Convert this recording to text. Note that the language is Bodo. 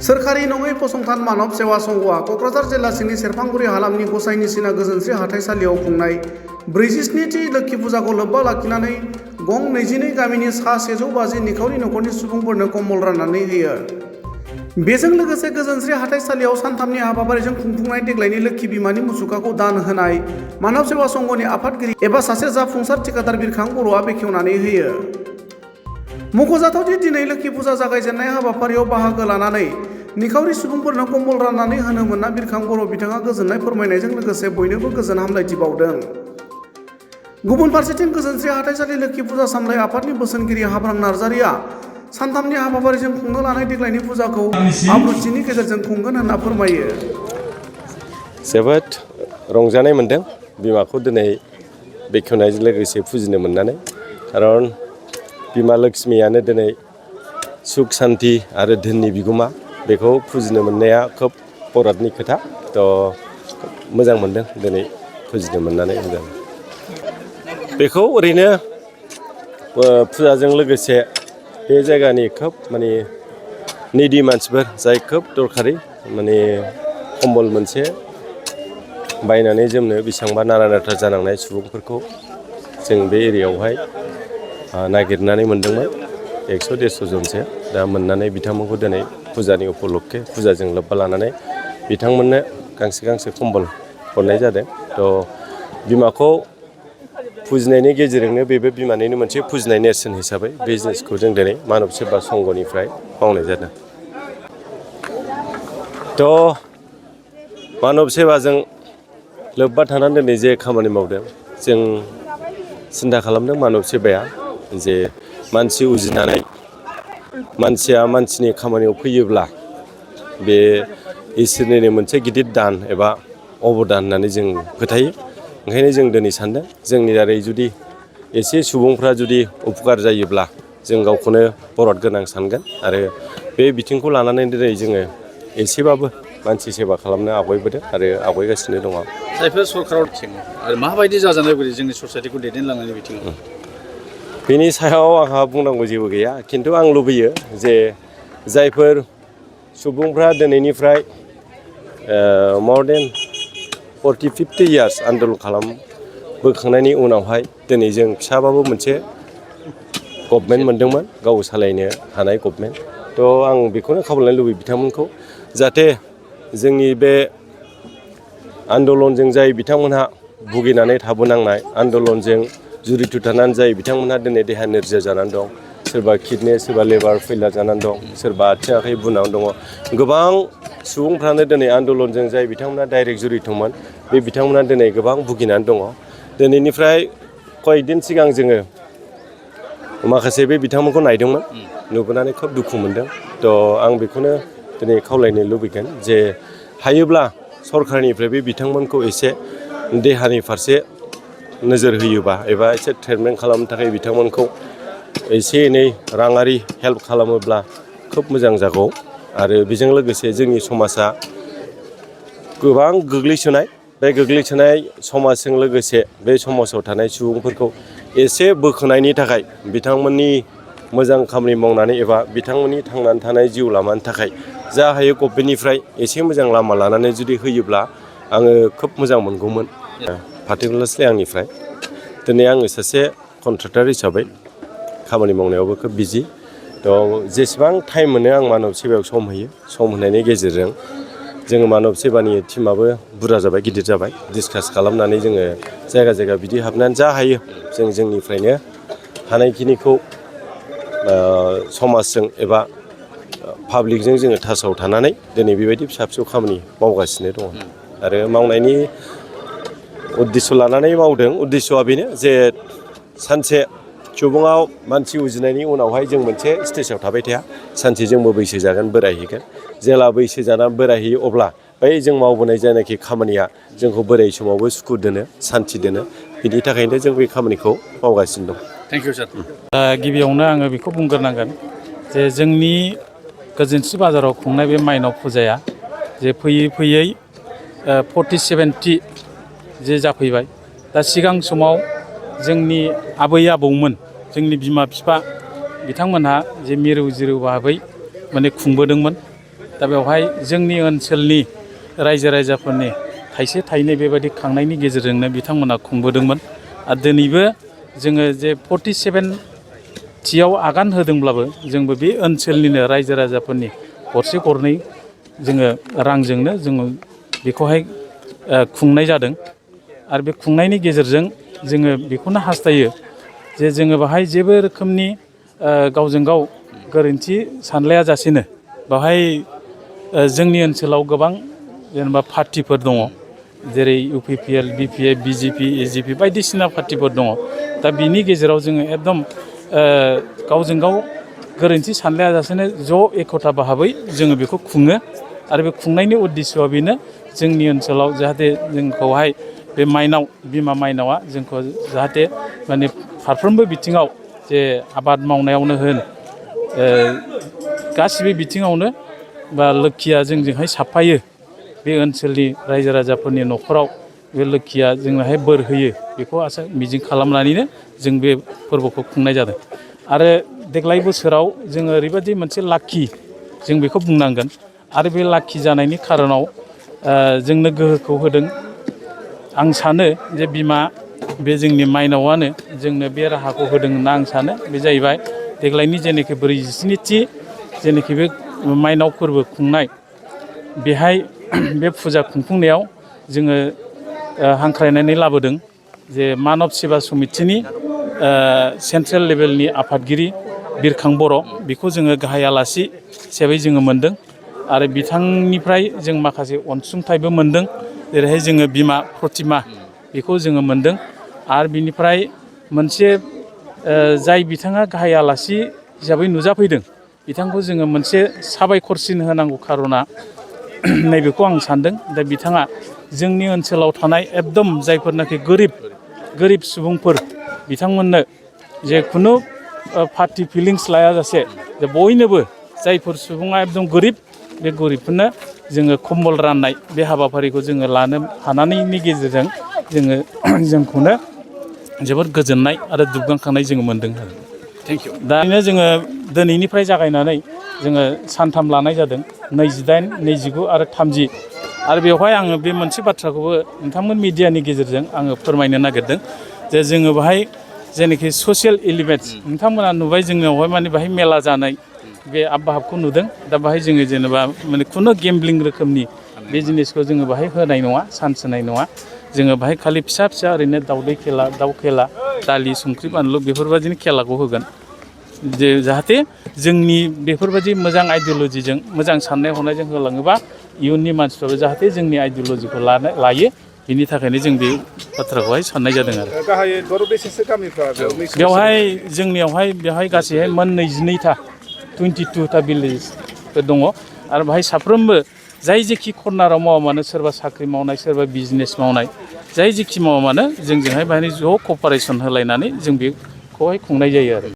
सोरखारि नङै फसंथान मानव सेवा संघआ क'क्राझार जिल्ला सिंनि सेरफांगुरि हालामनि गसाइनि सिना गोजोनस्रि हाथाइसालियाव खुंनाय 47थि लोक्षि फुजाखौ लोब्बा लाखिनानै गं 22 गामिनि सा 150 निखावरि नखरनि सुबुंफोरनो कम्बल राननानै होयो। बेजों लोगोसे गोजोनस्रि हाथाइसालियाव सानथामनि हाबाफारिजों खुंफुंनाय देग्लायनि लोक्षि बिमानि मुसुखाखौ दान होनाय मानव सेवा संघनि आफादगिरि एबा सासे जाफुंसार थिखादार बिरखां बर'आ बेखेवनानै होयो। मख'जाथावदि दिनै लोक्षि फुजा जागायजेननाय हाबाफारियाव बाहागो लानानै निखावरि सुबुंफोरनो कम्बल राननानै होनो मोनना बिरखां बर' बिथाङा गोजोननाय फोरमायनायजों लोगोसे बयनोबो गोजोन हामलायथि बावदों। गुबुन फारसेथिं गोजोनस्रि हाथाइसालि लोक्षि फुजा सामलाय आफादनि बोसोनगिरि हाब्रां नार्जारिया सानथामनि हाबाफारिजों खुंनो लानाय देग्लायनि फुजाखौ आब्रुथिनि गेजेरजों खुंगोन होनना फोरमायो। जोबोद रंजानाय मोनदों बिमाखौ दिनै बेखेवनायजों लोगोसे फुजिनो मोननानै, खारन बिमा लक्ष्मीयानो दिनै सुख शान्ति आरो धोननि बिगोमा, बेखौ फुजिनो मोननाया खोब बरादनि खोथा। मोजां मोनदों दिनै फुजिनो मोननानै। मोजां बेखौ ओरैनो फुजाजों लोगोसे बे जायगानि खोब निडि मानसिफोर जाय खोब दरखारि कम्बल मोनसे बायनानै जोमनो बेसेबांबा नारा नाथा जानांनाय सुबुंफोरखौ जों बे एरियायावहाय नागिरनानै मोनदोंमोन। 100-150 जनसो दा मोननानै बिथांमोनखौ दिनै फुजानि उपलक्षे फुजाजों लोब्बा लानानै बिथांमोननो गांसे कम्बल हरनाय जादों। बिमाखौ फुजिनायनि गेजेरजोंनो बेबो बिमानिनो मोनसे फुजिनाय नेरसोन हिसाबै बे जिनिसखौ जों दिनै मानब सेवा संघनिफ्राय मावनाय जादों। मानब सेवाजों लोब्बा थानानै दिनै जे खामानि मावदों, जों सिन्था खालामदों मानब सेवाया जे मानसि उजिनानै मानसिया मानसिनि खामानियाव फैयोब्ला बे इसोरनिनो मोनसे गिदिर दान एबा अबदान होननानै जों फोथायो। ओंखायनो जों दिनै सानदों जोंनि दारै जुदि एसे सुबुंफ्रा जुदि उपकार जायोब्ला जों गावखौनो बराद गोनां सानगोन आरो बे बिथिंखौ लानानै दिनै जोङो एसेबाबो मानसि सेवा खालामनो आवगायबोदों आरो आवगायगासिनो दङ। जायफोर सरकाराव आरो माबायदि जाजानाय बायदि जोंनि ससाइटिखौ दैदेनलांनायनि बिथिङाव बेनि सायाव आंहा बुंनांगौ जेबो गैया, खिन्थु आं लुबैयो जे जायफोर सुबुंफ्रा दिनैनिफ्राय more than 40-50 years आन्दलन खालामबोखांनायनि उनावहाय दिनै जों फिसाबाबो मोनसे गभर्नमेन्ट मोनदोंमोन, गाव सालायनो हानाय गभर्नमेन्ट। आं बेखौनो खावलायनो लुबैयो बिथांमोनखौ, जाहाथे जोंनि बे आन्दलनजों जाय बिथांमोनहा भुगिनानै थाबोनांनाय, आन्दलनजों जुरित थानानै जाय बिथांमोनहा दिनै देहा नोरजिया जानानै दं, सोरबा किडनि सोरबा लिभार फेइलार जानानै दं, सोरबा आथिं आखाइ बुनानै दङ, गोबां सुबुंफ्रानो दिनै आन्दलनजों जाय बिथांमोना डाइरेक्ट जुरितमोन बे बिथांमोना दिनै गोबां भुगिनानै दङ। दिनैनिफ्राय कयेकदिन सिगां जोङो माखासे बे बिथांमोनखौ नायदोंमोन, नुबोनानै खोब दुखु मोनदों। आं बेखौनो दिनै खावलायनो लुबैगोन जे हायोब्ला सरकारनिफ्राय बे बिथांमोनखौ एसे देहानि फारसे नोजोर होयोबा एबा एसे ट्रिटमेन्ट खालामनो थाखाय बिथांमोनखौ एसे एनै राङारि हेल्प खालामोब्ला खोब मोजां जागौ। आरो बेजों लोगोसे जोंनि समाजा गोबां गोग्लैसोनाय, बे गोग्लैसोनाय समाजजों लोगोसे बे समाजाव थानाय सुबुंफोरखौ एसे बोखोनायनि थाखाय बिथांमोननि मोजां खामानि मावनानै एबा बिथांमोननि थांनानै थानाय जिउ लामानि थाखाय जा हायो गभर्नमेन्टनिफ्राय एसे मोजां लामा लानानै जुदि होयोब्ला आङो खोब मोजां मोनगौमोन। पार्टिकुलारलि आंनिफ्राय दिनै आङो सासे कन्ट्रेक्टर हिसाबै खामानि मावनायावबो खोब बिजि। जेसेबां टाइम मोनो आं मानब सेवायाव सम होयो। सम होनायनि गेजेरजों जोङो मानब सेवानि टिमाबो बुरजा जाबाय, गिदिर जाबाय। डिसकास खालामनानै जोङो जायगा जायगा बिदि हाबनानै जा हायो जों जोंनिफ्रायनो हानायखिनिखौ समाजजों एबा पाब्लिकजों जोङो टाचाव थानानै दिनै बेबायदि फिसा फिसौ खामानि मावगासिनो दङ। आरो मावनायनि उद्देश्य लानानै मावदों। उद्देश्यआ बेनो जे सानसे सुबुङाव मानसि उजिनायनि उनावहाय जों मोनसे स्टेजाव थाबाय थाया, सानसे जोंबो बैसो जागोन, बोरायहैगोन। जेला बैसो जानानै बोरायहैयो अब्ला बै जों मावबोनाय जायनाखि खामानिया जोंखौ बोराय समावबो सुखु दोनो, सान्थि दोनो। बिनि थाखायनो जों बे खामानिखौ मावगासिनो दं। थेंक इउ सार। गिबियावनो आङो बेखौ बुंग्रोनांगोन जे जोंनि गोजोनस्रि बाजाराव खुंनाय बे माइनाव फुजाया जे फैयै 47थि जे जाफैबाय। दा सिगां समाव जोंनि आबै आबौमोन, जोंनि बिमा बिफा बिथांमोनहा जे मिरौ जिरौ भाबै खुंबोदोंमोन। दा बेवहाय जोंनि ओनसोलनि रायजो राजाफोरनि थाइसे थाइनै बेबायदि खांनायनि गेजेरजोंनो बिथांमोना खुंबोदोंमोन। आरो दिनैबो जोङो जे 47थियाव आगान होदोंब्लाबो जोंबो बे ओनसोलनिनो रायजो राजाफोरनि गरसे गरनै जोङो रांजोंनो जोङो बेखौहाय खुंनाय जादों। आरो बे खुंनायनि गेजेरजों जोङो बेखौनो हास्थायो जे जोङो बाहाय जेबो रोखोमनि गावजों गाव गोरोन्थि सानलायाजासेनो बाहाय जोंनि ओनसोलाव गोबां जेनेबा पार्टिफोर दङ, जेरै UPPL, BPF, BJP, AJP बायदिसिना पार्टिफोर दङ। दा बिनि गेजेराव जोङो एकदम गावजों गाव गोरोन्थि सानलायाजासेनो ज' एकता भाबै जोङो बेखौ खुङो। आरो बे खुंनायनि उद्देश्यआ बेनो जोंनि ओनसोलाव जाहाथे जोंखौहाय बे माइनाव बिमा माइनावआ जोंखौ जाहाथे माने फारफ्रोमबो बिथिङाव जे आबाद मावनायावनो होन गासिबो बिथिङावनो बा लोखिया जोंजोंहाय साफायो, बे ओनसोलनि रायजो राजाफोरनि न'खराव बे लोखिया जोंनोहाय बोर होयो, बेखौ आसा मिजिं खालामनानैनो जों बे फोरबोखौ खुंनाय जादों। आरो देग्लाय बोसोराव जोङो ओरैबायदि मोनसे लाखि जों बेखौ बुंनांगोन। आरो बे लाखि जानायनि खारनाव जोंनो गोहोखौ होदों। आं सानो जे बिमा बे जोंनि माइनावआनो जोंनो बे राहाखौ होदों होनना आं सानो। बे जाहैबाय देग्लायनि जेनोखि 47थि जेनोखि बे माइनाव फोरबो खुंनाय, बेहाय बे फुजा खुंफुंनायाव जोङो हांख्रायनानै लाबोदों जे मानब सेबा समितिनि सेन्ट्रेल लेभेलनि आफादगिरि बिरखां बर', बेखौ जोङो गाहाय आलासि हिसाबै जोङो मोनदों। आरो बिथांनिफ्राय जों माखासे अनसुंथाइबो मोनदों, जेरैहाय जोङो बिमा प्रतिमा बेखौ जोङो मोनदों। आरो बिनिफ्राय मोनसे जाय बिथाङा गाहाय आलासि हिसाबै नुजाफैदों, बिथांखौ जोङो मोनसे साबायखरसिन होनांगौ खार'ना नैबेखौ आं सानदों। दा बिथाङा जोंनि ओनसोलाव थानाय एकदम जायफोरनाखि गोरिब सुबुंफोर, बिथांमोननो जे खुनु पार्टि फिलिंस लायाजासे जे बयनोबो जायफोर सुबुङा एकदम गोरिब, बे गोरिबफोरनो जोङो कम्बल राननाय बे हाबाफारिखौ जोङो लानो हानायनि गेजेरजों जोङो जोंखौनो जोबोद गोजोननाय आरो दुबगांखांनाय जोङो मोनदों आरो। Thank you. दा बेनो जोङो दिनैनिफ्राय जागायनानै जोङो सानथाम लानाय जादों, 28, 29 आरो 30। आरो बेवहाय आङो बे मोनसे बाथ्राखौबो नोंथांमोन मिडियानि गेजेरजों आङो फोरमायनो नागिरदों जे जोङो बाहाय जेनोखि ससियेल एलिमेन्ट्स नोंथांमोना नुबाय जोंनियावहाय माने बाहाय मेला जानाय बे आबहाबखौ नुदों। दा बाहाय जोङो जेनेबा माने खुनु गेम्बलिं रोखोमनि बे जिनिसखौ जोङो बाहाय होनाय नङा, चान्स होनाय नङा। जोङो बाहाय खालि फिसा फिसा ओरैनो दाउदै खेला, दाउ खेला, दालि संख्रि बानलु बेफोरबायदिनो खेलाखौ होगोन। जे जाहाथे जोंनि बेफोरबायदि मोजां आइडिय'लजिजों मोजां साननाय हनायजों होलाङोबा इयुननि मानसिफ्राबो जाहाथे जोंनि आइडिय'लजिखौ लायो, बिनि थाखायनो जों बे बाथ्राखौहाय साननाय जादों आरो। गाहायै बेसेसो गामिफ्रा बेवहाय जोंनियावहाय बेवहाय गासैहाय मोन 22टा 22टा भिलेजफोर दङ। आरो बाहाय साफ्रोमबो जाय जेखि कर्नाराव मावा मानो, सोरबा साख्रि मावनाय, सोरबा बिजनेस मावनाय, जाय जेखि मावा मानो जोंजोंहाय बाहाय ज' कपारेसन होलायनानै जों बेखौहाय खुंनाय जायो आरो।